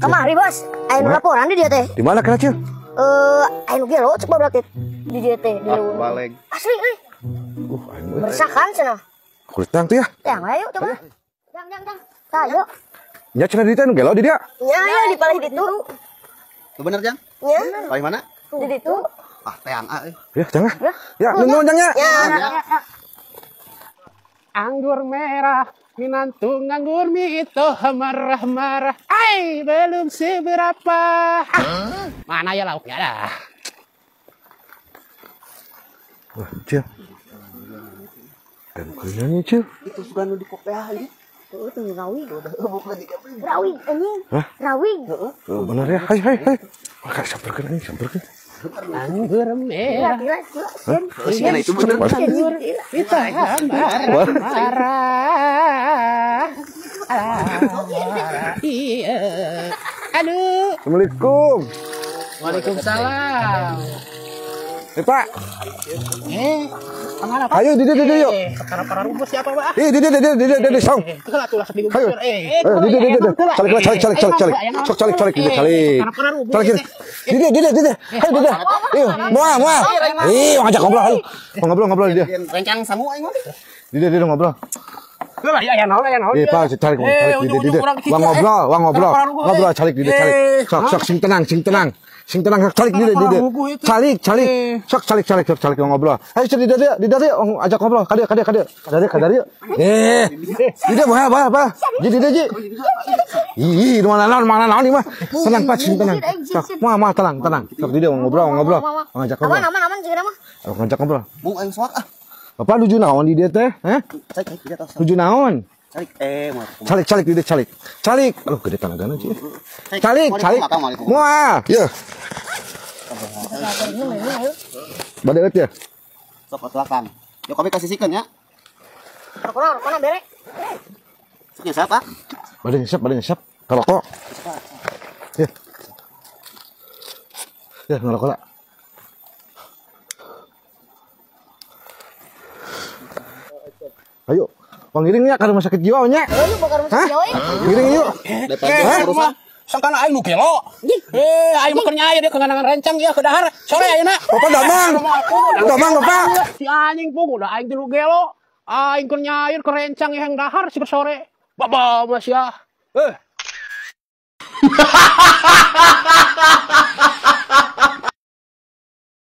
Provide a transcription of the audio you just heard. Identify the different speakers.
Speaker 1: Kamari bos, aya nu laporan di dia teh.
Speaker 2: Di mana kena Cil?
Speaker 1: Aya nu gelo cek barudak teh. Di dia teh di leuweung.
Speaker 3: Baleg.
Speaker 1: Asli euy.
Speaker 2: Aing mah.
Speaker 1: Meresahkan cenah.
Speaker 2: Kulit tang tuh ya.
Speaker 1: Tang ayo coba. Jang jang jang. Tah yuk.
Speaker 2: Nya cenah di teh nu gelo di dia.
Speaker 1: Nya aya di palih ditu.
Speaker 3: Bener Jang?
Speaker 1: Nya.
Speaker 3: Palih mana?
Speaker 1: Di ditu.
Speaker 3: Ah, teang ah euy.
Speaker 2: Ya, jangan. Ya, nuhun Jang nya.
Speaker 1: Ya.
Speaker 4: Anggur merah, minantu nganggur mito marah-marah. Ai, belum seberapa. Ah, mana ya lauknya dah.
Speaker 2: Wah, Cil. Ayo nyanyi, Cil.
Speaker 3: Itu suka nu di kopeah ini.
Speaker 1: Tuh, tuh rawi.
Speaker 3: Bukan di kopeah.
Speaker 1: Rawi anjing. Rawi.
Speaker 3: Heeh.
Speaker 2: Bener ya. Hai, hai, hai. Wah, samperkeun anjing, samperkeun.
Speaker 4: Anggur merah.
Speaker 3: Gila, itu bener.
Speaker 4: Anggur kita marah-marah. Iya. Aduh.
Speaker 2: Assalamualaikum.
Speaker 4: Waalaikumsalam.
Speaker 2: Pak.
Speaker 4: Kemana, Pak?
Speaker 2: Ayo, di dia, yuk.
Speaker 4: Para rumus siapa, Pak?
Speaker 2: Di dia, song.
Speaker 4: Tulah, tulah, sedih
Speaker 2: Ayo. Di dia. Calik, calik, calik, calik. Sok calik, calik, di dia, calik. Calik, di dia, di dia. Ayo, di dia. Ayo, moal, moal. Ih, ngajak ngobrol, ayo. Ngobrol, ngobrol di dia.
Speaker 3: Rencang samu aing mah.
Speaker 2: Di dia, ngobrol.
Speaker 4: Lah, ya, naon, ya, naon.
Speaker 2: Ih, Pak, calik, calik, di dia, di dia. Wah, ngobrol, wah, ngobrol. Ngobrol, calik, di dia, calik. Sok, sok, sing tenang, sing tenang. Sing tenang, calik di dia, di dia. Calik, calik. Sok calik, calik, sok calik ngobrol. Ayo di dia, di dia, ajak ngobrol. Ka dia, ka dia, ka dia. Ka dia, ka dia. Di dia bah, bah, bah. Di dia, ji. Ih, mana naon, mana naon ieu mah. Tenang, Pak, sing tenang. Sok, mah, mah, tenang, tenang. Sok di dia ngobrol, ngobrol. Ngajak ngobrol.
Speaker 1: Aman, aman, aman jeung mah.
Speaker 2: Ngajak ngobrol.
Speaker 3: Mung aing soak ah.
Speaker 2: Bapak nuju naon di dia teh? Hah?
Speaker 3: Calik, calik,
Speaker 2: nuju naon?
Speaker 3: Calik,
Speaker 2: calik, calik di dia, calik. Calik. Aduh, gede tanagana sih. Calik, calik. Moal, ya. Bade eueuh ya.
Speaker 3: Sok belakang. Yo kami kasih sikeun ya.
Speaker 1: Rokona, rokona bere.
Speaker 3: Sok nyesap, Pak.
Speaker 2: Bade nyesap, bade nyesap. Ngerokok. Ya. Ya, ngerokok lah. Ayo. Pangiring nya ka rumah sakit jiwa nya.
Speaker 1: Ayo ke rumah sakit jiwa.
Speaker 2: Ngiring yuk.
Speaker 4: Hah? Sangkana aing nu gelo. Aing mah keur nyair dia kengangan rencang ya ke dahar. Sore ayeuna.
Speaker 2: Bapak damang. Damang Bapak.
Speaker 4: Si anjing pugu da aing tilu gelo. Aing keur nyair ke rencang yang dahar si sore. Baba masih ya.